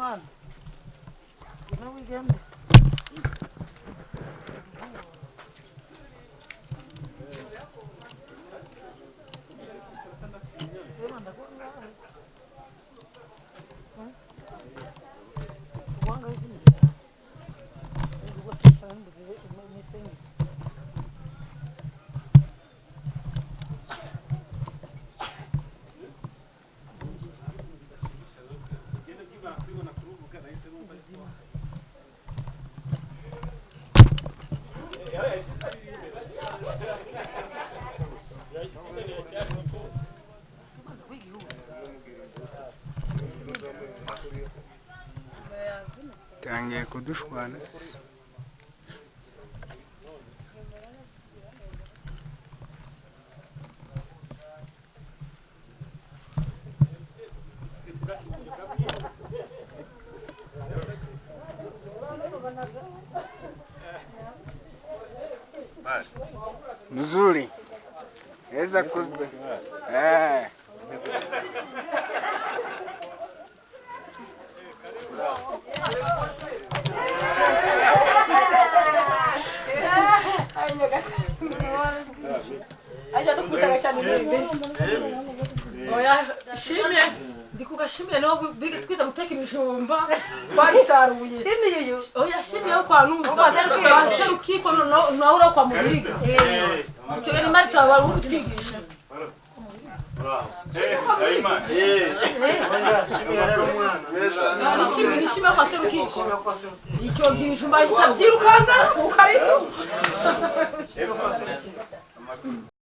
Mwana ngwino wigendere. Tangiye kudushwana se. Mzuri. Eza kuzwe. Shimye ndikugashimire no twiza guteka ibijumba twabisaruye. Shimiye uyu. Oya shimiye kwa nuza. Kwa serukiko no naura kwa mubiriga. Icyo ni Marta wari utwigisha. Nishimiye kwa serukiko. Icyo gijumba kitabyirukanga ukarito.